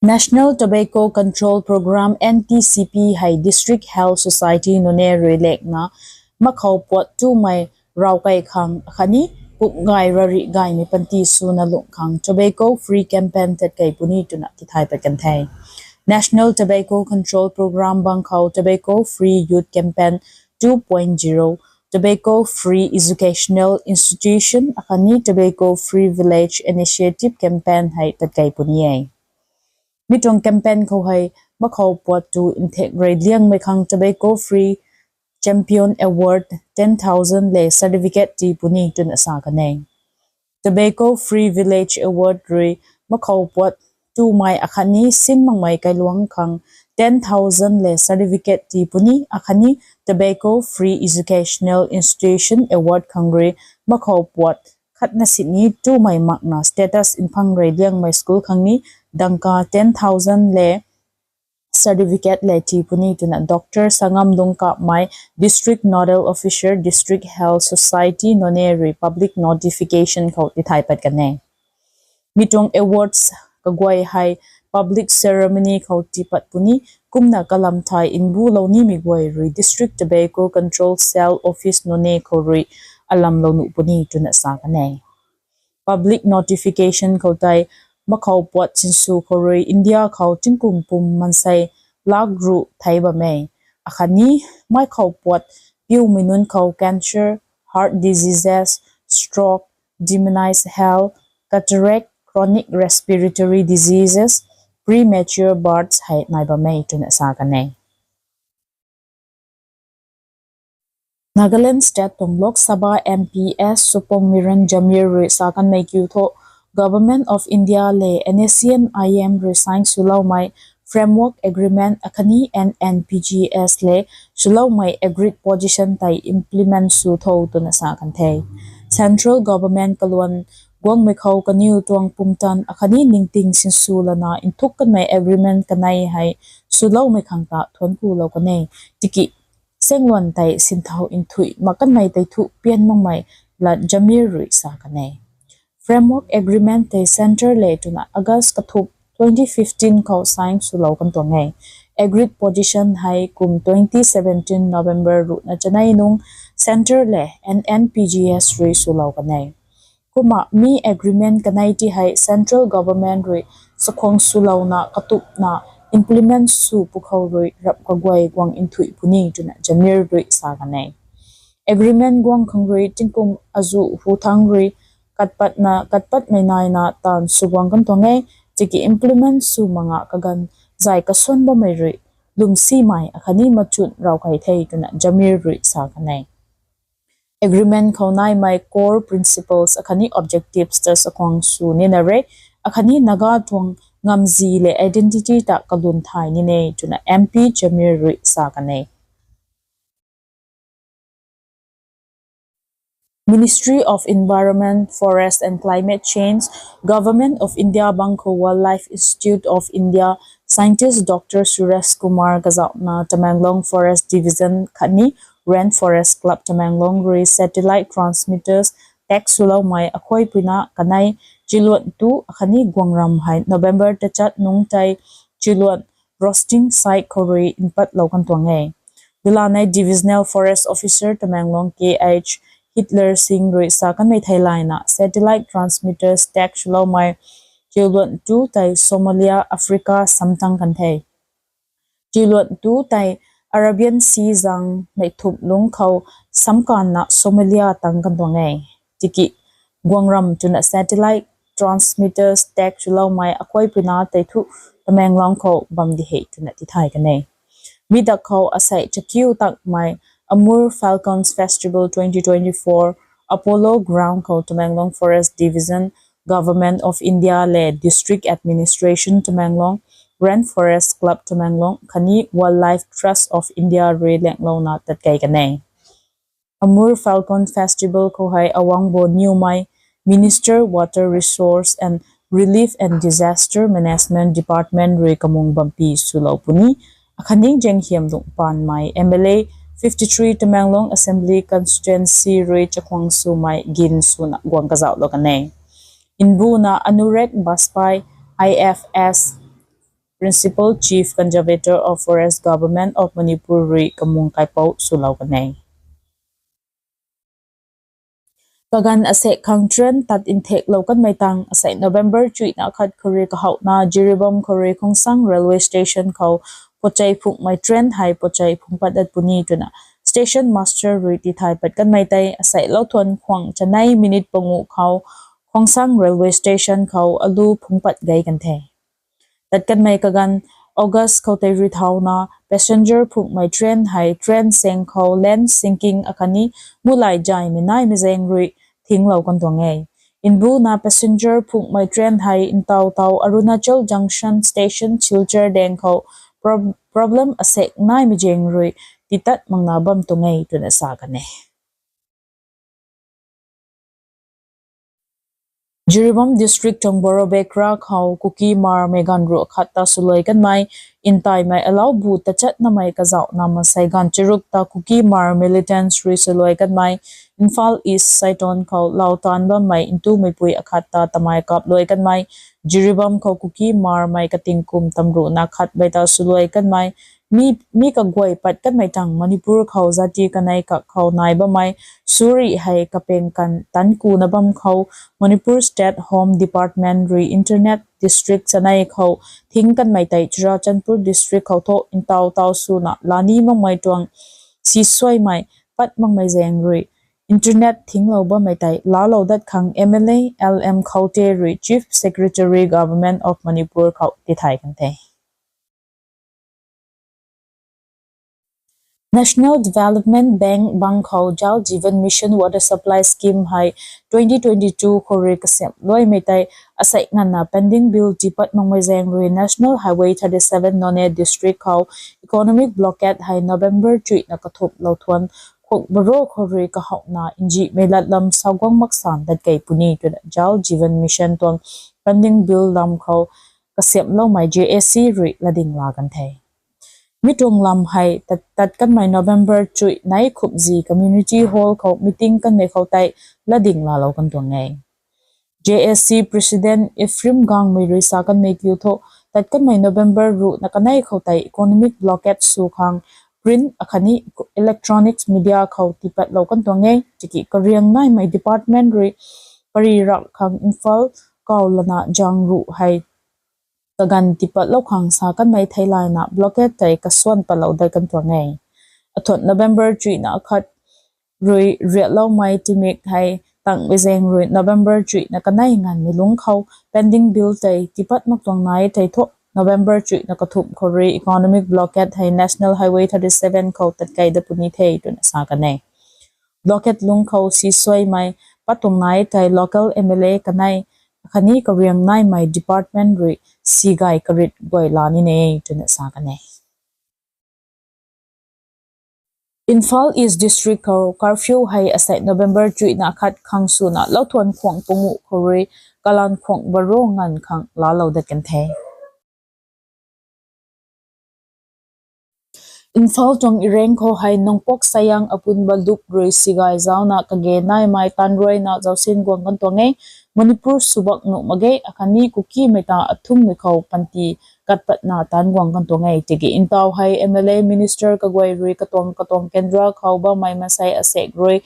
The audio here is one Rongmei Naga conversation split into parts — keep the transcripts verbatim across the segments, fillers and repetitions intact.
National Tobacco Control Programme, N T C P hei District Health Society Noney rui lakna makhou puat tumei ravkai khang akhatni pumgay rarih gaymei panty swna lungh khang tobacco free campaign tatkei puni twna tithay pat kan the. National Tobacco Control Programme bang khou Tobacco Free Youth Campaign two point zero, Tobacco Free Educational Institution akhatni Tobacco Free Village Initiative Campaign hei tatkei puni e. Mi tuang campaign khou hei makhou puat tu nthek rey liangmei khang Tobacco Free Champion Award ten thousand le certificate tii puni twna sa kan e. Tobacco Free Village Award rui makhou puat tumei akhatni sin makmei kailuang khang ten thousand le certificate tii puni akhatni Tobacco Free Educational Institution Award khang rui makhou puat khatna sini tumei makna status nphang rey liangmei school khang ni dangka ten thousand le certificate le tii puni twna Doctor Sangam Lungkapmei, District Nodal Officer, District Health Society Noney rui public notification khou tithay pat kan e. Mi tuang awards kaguay hei public ceremony khou tii pat puni, kumna kalam thei nbulou nimei guay rui District Tobacco Control Cell Office Noney khou rui alamlou nuh puni twna sa kan e. Public notification khou tei makhou puat sinsw khou rui India khou tingkum pum mansei lak ruh thei bam e. Akhatni mei khou puat piumei nunc khou cancer, heart diseases, stroke, diminished health, cataract, chronic respiratory diseases, premature births hei nai bam e twna sa kan e. Nagaland State tuang Lok Sabha M P S Supongmiren Jamir rui sa kanmei kiu thu, Government of India le N S C N I M rui sign swloumei Framework Agreement akhatni N N P G S le swloumei agreed position tei implement sw tho twna sa kan the. Central Government kaluan guangmei khou kaniw tuang pumtan akhatni ningting sinsw lana nthuk kanmei agreement kanei hei swloumei khang ta thuanc kulou kan e. Tiki sengluan tei sinthau nthuih mak kanmei tei thu pian makmei lat Jamir rui sa kan e. Framework Agreement tei Centre le twna August kathumh twenty fifteen khou sign swlou kan tuang e. Agreed position hei kum twenty seventeen November ruhna chanei nung Centre le N N P G S rui swlou kan e. Kumna mi agreement kanei ti hei Central Government rui sakhwang swlouna katupna implement sw pwkhou rui rap kaguay guang nthuih puni twna Jamir rui sa kan e. Agreement guang khang rui tingkum azuh hu thang rui katpatna katpatmei naina taanv sw guang kan tuang e, tiki implement sw manga kaganv zay kasuan bammei rui lwmsimei akhatni machun rau kai the twna Jamir rui sa kan e. Agreement khou naimei core principles akhatni objectives ta sakhwang sw nina re, akhatni Naga tuang ngamzi le identity ta kalun thay nine twna M P Jamir rui sa kan e. Ministry of Environment, Forest and Climate Change, Government of India bang khou Wildlife Institute of India scientist Doctor Suresh Kumar kazauhna Tamenglong Forest Division khatni Rainforest Club Tamenglong rui satellite transmitters tak swloumei akhuaipuina kanei Chiluan tu akhatni Guangram hei November tachat nung tei Chiluan roasting site khou rui mpatlou kan tuang e. Dulanei Divisional Forest Officer Tamenglong K H Hitler Singh rui sa kanmei theilayna satellite transmitters tak swloumei Chiluan tu tei Somalia, Africa samtang kan the. Chiluan tu tei Arabian Sea zang neihthumh lungc khou samkanna Somalia tang kan tuang e. Tiki Guangram twna satellite transmitters tak swloumei akhuaipuina tei thu Tamenglong khou bam di hei twna tithay kan e. Mi dak khou asei chakiu takmei Amur Falcons Festival twenty twenty-four Apollo Ground khou Tamenglong Forest Division, Government of India le District Administration Tamenglong, Rainforest Club Tamenglong khatni Wildlife Trust of India rui langlouna tatkei kan e. Amur Falcon Festival khou hei Awangbo Newmai, Minister Water Resource and Relief and Disaster Management Department rui kamung bampi swlou puni, akhatni Zenghiam Lungpanmei M L A fifty-three Tamenglong Assembly Constituency rui chakhwang swmei gin swna guang kazauhlou kan e. Nbuna Anurag Bajpai, I F S, Principal Chief Conservator of Forest, Government of Manipur rui kamung kaipouc swlou kan e. Kaganv asek khang train tat nthaklou kanmei tang asei November chuihna khat khou rui kahouna Jiribam khou rui Khongsang Railway Station khou pochei phungmei train hei pochei phung pat dat puni twna station master rui tithay pat kanmei tei asei louthuan khwang chanei minute panguh khou Khongsang Railway Station khou alu phung pat gei kan the. Tat kanmei kaganv August khou tei rui thauna passenger phungmei train hei train seng khou lane sinking akhatni mulai jaimei naimei zaeng rui thinglou kan tuang e. Nbuna passenger phungmei train hei ntaw taw Arunachal Junction Station Silchar daeng khou prob-, problem asek naimei zaeng rui titat makna bam tuang e twna sa kan e. Jiribam District tuang Borobekra khou Kuki Hmar mei ganv ruh khat ta swluai kanmei ntaimei alau bu tachatnamei kazauhna mansei ganv charuk ta Kuki Hmar militants rui swluai kanmei Imphal East Saiton khou lau taanv bammei ntumeipui akhat ta tamei kapluai kanmei Jiribam khou Kuki Hmar mei kating kum tamruhna khatmei ta swluai kanmei mi, mi kaguay pat kanmei tang Manipur khou zati kanei kak khou nai bammei suri hei kapeng kan tankuna bam khou Manipur State Home Department rui internet district chanei khou thing kanmei tei Churachandpur District khou thu ntaw taw swna lani makmei tuang sisuaimei pat makmei zaeng rui internet thinglou bammei tei laalou dat khang M L A L M Khaute rui Chief Secretary Government of Manipur khou tithay kan the. National Development Bank bang khou Jal Jeevan Mission Water Supply Scheme hei twenty twenty-two khou rui kasiamhluaimei tei asei nganvna pending bill tipat makmei zaeng rui National Highway thirty-seven Noney District khou economic blockade hei November chuihna kathumh louthuan khuk baro khou rui kahouna nzihmei latlam sauguang maksan dat kei puni twna Jal Jeevan Mission tuang pending bill lam khou kasiamhloumei J A C rui latding la kan the. Mi tuang lam hei tat, tat kanmei November chuih nai khupzi community hall khou meeting kanmei khou tei latding laalou kan tuang e. J A C President Ephraim Gangmei rui sa kanmei kiu thu, tat kanmei November ruhna kanei khou tei economic blockade sw khang print akhatni electronics media khou tipatlou kan tuang e, tiki kariang naimei department rui kari rak khang Imphal kaw lana jang ruh hei kaganv tipatlou khang sa kanmei theilayna blockade tei kasuan patlou dat kan tuang e. Athuan November chuihna khat rui riatloumei timik hei tangmei zaeng rui November chuihna kanei nganvmei lungc khou pending bill tei tipat mak tuang nai tei thu November chuihna kathumh khou rui economic blockade hei National Highway thirty-seven khou tatkei dat puni the twna sa kan e. Blockade lungc khou sisuaimei pat tuang nai tei local M L A kanei akhatni kariang naimei department rui sigay karit guay la nine twna sa kan e. Imphal East District khou curfew hei asei November chuihna khat khang swna louthuan khwang panguh khou rui kalan khwang baro nganv khang laalou dat kan the. Imphal tuang Ireng khou hei Nongpok Sayang apunba lup rui sigay zauna kage naimei tanruaina zausin guang kan tuang e. Manipur subak nuh mak ge akhatni Kukimei ta athungmei khou panty katpatna taanc guang kan tuang e. Tiki ntaw hei M L A minister kaguay rui katuang katuang kendra khou bammei mansei asek rui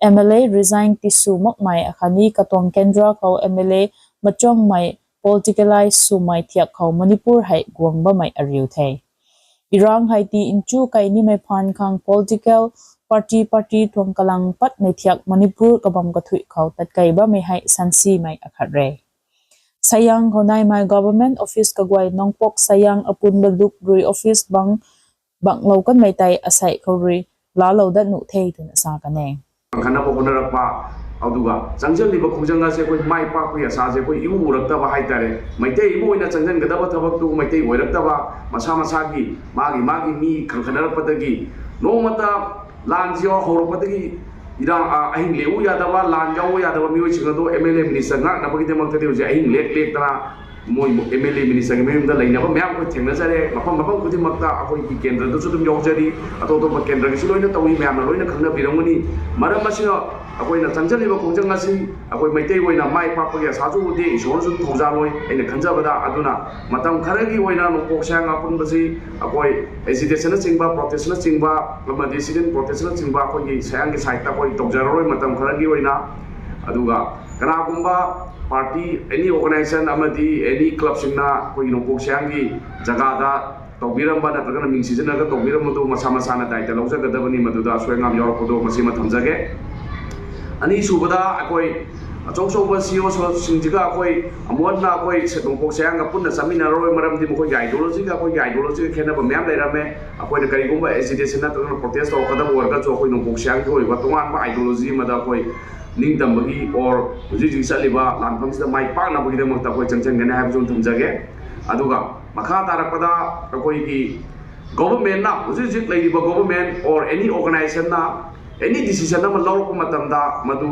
M L A resign tisw makmei akhatni katuang kendra khou M L A machuangmei politicalize swmei thiak khou Manipur hei guang bammei ariu the. Irang hei ti nchu kei nimei phaan khang political party party tuang kalang patmei thiak Manipur kabam kathuih khou tatkei bammei hei sansimei akhat re. Sayang khou naimei government office kaguay Nongpok Sayang apunba lup rui office bang banglou kanmei tei asei khou rui laalou dat nuh the twna sa kan e. ꯈꯟꯅꯕ ꯍꯣꯠꯅꯔꯛꯄ, ꯑꯗꯨꯒ ꯆꯪꯁꯤꯜꯂꯤꯕ ꯈꯣꯡꯖꯪ ꯑꯁꯦ ꯑꯩꯈꯣꯏ ꯃꯥꯏ ꯄꯥꯛꯄꯒꯤ ꯑꯁꯥꯁꯦ ꯑꯩꯈꯣꯏ ꯏꯎ ꯎꯔꯛꯇꯕ ꯍꯥꯏꯇꯥꯔꯦ꯫ ꯃꯩꯇꯩ ꯑꯃ ꯑꯣꯏꯅ ꯆꯪꯁꯤꯟꯒꯗꯕ ꯊꯕꯛꯇꯨ ꯃꯩꯇꯩ ꯑꯣꯏꯔꯛꯇꯕ, ꯃꯁꯥ ꯃꯁꯥꯒꯤ, ꯃꯥꯒꯤ ꯃꯥꯒꯤ ꯃꯤ ꯈꯟꯈꯠꯅꯔꯛꯄꯗꯒꯤ ꯅꯣꯡꯃꯇ ꯂꯥꯟꯁꯤ ꯍꯧꯔꯛꯄꯗꯒꯤ ꯏꯔꯥꯡ, ꯑ, ꯑꯍꯤꯡ ꯂꯦꯛꯎ ꯌꯥꯗꯕ, ꯂꯥꯟ ꯌꯥꯎꯕ ꯌꯥꯗꯕ ꯃꯤꯑꯣꯏꯁꯤꯡ ꯑꯗꯨ M L A minister ꯉꯥꯛꯅꯕꯒꯤꯗꯃꯛꯇꯗꯤ ꯍꯧꯖꯤꯛ ꯑꯍꯤꯡ ꯂꯦꯛ ꯂꯦꯛꯇꯅ ꯃꯣꯏ ꯑꯦꯝ ꯑꯦꯜ ꯑꯦ ꯃꯤꯅꯤꯁꯇꯔꯒꯤ ꯃꯌꯨꯝꯗ ꯂꯩꯅꯕ ꯃꯌꯥꯝ ꯑꯩꯈꯣꯏ ꯊꯦꯡꯅꯖꯔꯦ꯫ ꯃꯐꯝ ꯃꯐꯝ ꯈꯨꯗꯤꯡꯃꯛꯇ ꯑꯩꯈꯣꯏꯒꯤ ꯀꯦꯟꯗ꯭ꯔꯗꯁꯨ ꯑꯗꯨꯝ ꯌꯥꯎꯖꯔꯤ꯫ ꯑꯇꯣꯞ ꯑꯇꯣꯞꯄ ꯀꯦꯟꯗ꯭ꯔꯒꯤꯁꯨ ꯂꯣꯏꯅ ꯇꯧꯏ, ꯃꯌꯥꯝꯅ ꯂꯣꯏꯅ ꯈꯪꯅꯕꯤꯔꯝꯒꯅꯤ꯫ ꯃꯔꯝ ꯑꯁꯤꯅ ꯑꯩꯈꯣꯏꯅ ꯆꯪꯖꯜꯂꯤꯕ ꯈꯣꯡꯖꯪ ꯑꯁꯤ ꯑꯩꯈꯣꯏ ꯃꯩꯇꯩ ꯑꯣꯏꯅ ꯃꯥꯏ ꯄꯥꯛꯄꯒꯤ ꯑꯁꯥꯁꯨ ꯎꯗꯦ, ꯏꯁꯣꯔꯅꯁꯨ ꯊꯧꯖꯥꯜꯂꯣꯏ꯫ ꯑꯩꯅ ꯈꯟꯖꯕꯗ ꯑꯗꯨꯅ ꯃꯇꯝ ꯈꯔꯒꯤ ꯑꯣꯏꯅ ꯅꯣꯡꯄꯣꯛ ꯁꯌꯥꯡ ꯑꯄꯨꯟꯕꯁꯤ ꯑꯩꯈꯣꯏ ꯑꯦꯖꯤꯇꯦꯁꯟꯅꯆꯤꯡꯕ, ꯄ꯭ꯔꯣꯇꯦꯁꯅꯆꯤꯡꯕ ꯑꯃꯗꯤ ꯁꯤꯠ ꯏꯟ ꯄ꯭ꯔꯣꯇꯦꯁꯅꯆꯤꯡꯕ ꯑꯩꯈꯣꯏꯒꯤ ꯁꯌꯥꯡꯒꯤ ꯁꯥꯏꯠꯇ ꯑꯩꯈꯣꯏ ꯇꯧꯖꯔꯔꯣꯏ ꯃꯇꯝ ꯈꯔꯒꯤ ꯑꯣꯏꯅ꯫ ꯑꯗꯨꯒ ꯀꯅꯥꯒꯨꯝꯕ ꯄꯥꯔꯇꯤ, ꯑꯦꯅꯤ ꯑꯣꯔꯒꯅꯥꯏꯖꯦꯁꯟ ꯑꯃꯗꯤ ꯑꯦꯅꯤ ꯀ꯭ꯂꯕꯁꯤꯡꯅ ꯑꯩꯈꯣꯏꯒꯤ ꯅꯣꯡꯄꯣꯛ ꯁꯌꯥꯡꯒꯤ ꯖꯒꯥꯗ ꯇꯧꯕꯤꯔꯝꯕ ꯅꯠꯇ꯭ꯔꯒꯅ ꯃꯤꯡ ꯁꯤꯖꯤꯟꯅꯔꯒ ꯇꯧꯕꯤꯔꯝꯕꯗꯨ ꯃꯁꯥ ꯃꯁꯥꯅ ꯗꯥꯏꯇ ꯂꯧꯖꯒꯗꯕꯅꯤ꯫ ꯃꯗꯨꯗ ꯑꯁꯣꯏ ꯑꯉꯥꯝ ꯌꯥꯎꯔꯛꯄꯗꯣ ꯃꯁꯤꯃ ꯊꯝꯖꯒꯦ꯫ ꯑꯅꯤꯁꯨꯕꯗ ꯑꯩꯈꯣꯏ ꯑꯆꯧ ꯑꯆꯧꯕ ꯁꯤ ꯏ ꯑꯣꯁꯤꯡꯁꯤꯒ ꯑꯩꯈꯣꯏ ꯑꯃꯨꯛ ꯍꯟꯅ ꯑꯩꯈꯣꯏ ꯅꯣꯡꯄꯣꯛ ꯁꯌꯥꯡꯒ ꯄꯨꯟꯅ ꯆꯠꯃꯤꯟꯅꯔꯔꯣꯏ꯫ ꯃꯔꯝꯗꯤ ꯃꯈꯣꯏꯒꯤ ꯑꯥꯏꯗꯤꯌꯣꯂꯣꯖꯤꯒ ꯑꯩꯈꯣꯏꯒꯤ ꯑꯥꯏꯗꯤꯌꯣꯂꯣꯖꯤꯒ ꯈꯦꯠꯅꯕ ꯃꯌꯥꯝ ꯂꯩꯔꯝꯃꯦ꯫ ꯑꯩꯈꯣꯏꯅ ꯀꯔꯤꯒꯨꯝꯕ ꯑꯦꯖꯤꯇꯦꯁꯟ ꯅꯠꯇ꯭ꯔꯒꯅ ꯄ꯭ꯔꯣꯇꯦꯁ ꯇꯧꯔꯛꯀꯗꯕ ꯑꯣꯏꯔꯒꯁꯨ ꯑꯩꯈꯣꯏ ꯅꯣꯡꯄꯣꯛ ꯁꯌꯥꯡꯒꯤ ꯑꯣꯏꯕ ꯇꯣꯉꯥꯟꯕ ꯑꯥꯏꯗꯤꯌꯣꯂꯣꯖꯤ ꯑꯃꯗ ꯑꯩꯈꯣꯏ ꯅꯤꯡꯇꯝꯕꯒꯤ or ꯍꯧꯖꯤꯛ ꯍꯧꯖꯤꯛ ꯆꯠꯂꯤꯕ ꯂꯥꯟꯐꯝꯁꯤꯗ ꯃꯥꯏ ꯄꯥꯛꯅꯕꯒꯤꯗꯃꯛꯇ ꯑꯩꯈꯣꯏ ꯆꯪꯁꯤꯟꯒꯅꯤ ꯍꯥꯏꯕꯁꯨ ꯑꯗꯨꯝ ꯊꯝꯖꯒꯦ꯫ ꯑꯗꯨꯒ ꯃꯈꯥ ꯇꯥꯔꯛꯄꯗ ꯑꯩꯈꯣꯏꯒꯤ ꯒꯣꯚꯔꯟꯃꯦꯟꯠꯅ, ꯍꯧꯖꯤꯛ ꯍꯧꯖꯤꯛ ꯂꯩꯔꯤꯕ ꯒꯣꯚꯔꯟꯃꯦꯟꯠ or any organizationꯅ any decision ꯑꯃ ꯂꯧꯔꯛꯄ ꯃꯇꯝꯗ ꯃꯗꯨ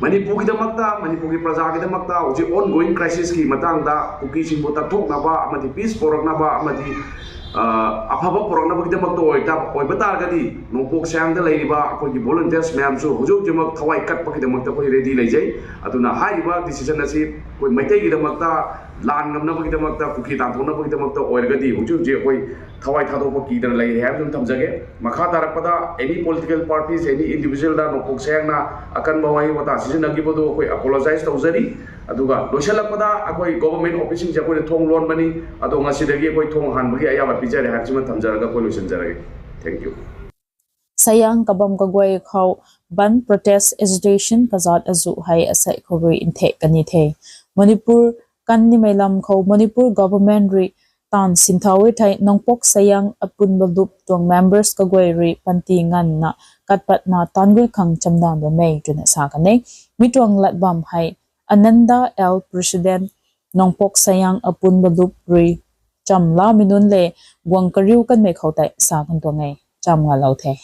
ꯃꯅꯤꯄꯨꯔꯒꯤꯗꯃꯛꯇ, ꯃꯅꯤꯄꯨꯔꯒꯤ ꯄ꯭ꯔꯖꯥꯒꯤꯗꯃꯛꯇ ꯍꯧꯖꯤꯛ ongoing crisisꯀꯤ ꯃꯇꯥꯡꯗ ꯀꯨꯀꯤꯁꯤꯡꯕꯨ ꯇꯛꯊꯣꯛꯅꯕ ꯑꯃꯗꯤ peace ꯄꯨꯔꯛꯅꯕ ꯑꯃꯗꯤ ꯑꯐꯕ ꯄꯨꯔꯛꯅꯕꯒꯤꯗꯃꯛꯇ ꯑꯣꯏꯕ ꯇꯥꯔꯒꯗꯤ ꯅꯣꯡꯄꯣꯛ ꯁꯌꯥꯡꯗ ꯂꯩꯔꯤꯕ ꯑꯩꯈꯣꯏꯒꯤ volunteers ꯃꯌꯥꯝꯁꯨ ꯍꯧꯖꯤꯛ ꯍꯧꯖꯤꯛꯃꯛ ꯊꯋꯥꯏ ꯀꯠꯄꯒꯤꯗꯃꯛꯇ ꯑꯩꯈꯣꯏ ready ꯂꯩꯖꯩ꯫ ꯑꯗꯨꯅ ꯍꯥꯏꯔꯤꯕ decision ꯑꯁꯤ ꯑꯩꯈꯣꯏ ꯃꯩꯇꯩꯒꯤꯗꯃꯛꯇ, ꯂꯥꯟ ꯉꯝꯅꯕꯒꯤꯗꯃꯛꯇ, ꯀꯨꯀꯤ ꯇꯥꯟꯊꯣꯛꯅꯕꯒꯤꯗꯃꯛꯇ ꯑꯣꯏꯔꯒꯗꯤ ꯍꯧꯖꯤꯛ ꯍꯧꯖꯤꯛ ꯑꯩꯈꯣꯏ ꯊꯋꯥꯏ ꯊꯥꯗꯣꯛꯄ ꯀꯤꯗꯅ ꯂꯩꯔꯦ ꯍꯥꯏꯕꯁꯨ ꯑꯗꯨꯝ ꯊꯝꯖꯒꯦ꯫ ꯃꯈꯥ ꯇꯥꯔꯛꯄꯗ any political parties, any individualꯗ ꯅꯣꯡꯄꯣꯛ ꯁꯌꯥꯡꯅ ꯑꯀꯟꯕ ꯋꯥꯍꯩ ꯋꯥꯇꯥ ꯁꯤꯖꯤꯟꯅꯈꯤꯕꯗꯨ ꯑꯩꯈꯣꯏ apologize ꯇꯧꯖꯔꯤ꯫ ꯑꯗꯨꯒ ꯂꯣꯏꯁꯤꯜꯂꯛꯄꯗ ꯑꯩꯈꯣꯏ government officeꯁꯤꯡꯁꯦ ꯑꯩꯈꯣꯏꯅ ꯊꯣꯡ ꯂꯣꯟꯕꯅꯤ, ꯑꯗꯣ ꯉꯁꯤꯗꯒꯤ ꯑꯩꯈꯣꯏ ꯊꯣꯡ ꯍꯥꯡꯕꯒꯤ ꯑꯌꯥꯕ ꯄꯤꯖꯔꯦ ꯍꯥꯏꯕꯁꯤꯃ ꯊꯝꯖꯔꯒ ꯑꯩꯈꯣꯏ ꯂꯣꯏꯁꯤꯟꯖꯔꯒꯦ꯫ Thank you꯫ Sayang kabam kaguay khou ban protest agitation kazat azuh hei asei khou rui nthek kani the. Manipur kan nimei lam khou Manipur government rui taanv sinthau e thei Nongpok Sayang apunba lup tuang members kaguay rui panty nganvna katpatna taanv gui khang chamdan bammei twna sa kan e. Mi tuang lat bam hei Ananda L, President, Nongpok Sayang apunba lup rui chamlamei nunc le guang kariu kanmei khou tei sa kan tuang e. Cham ngalou the.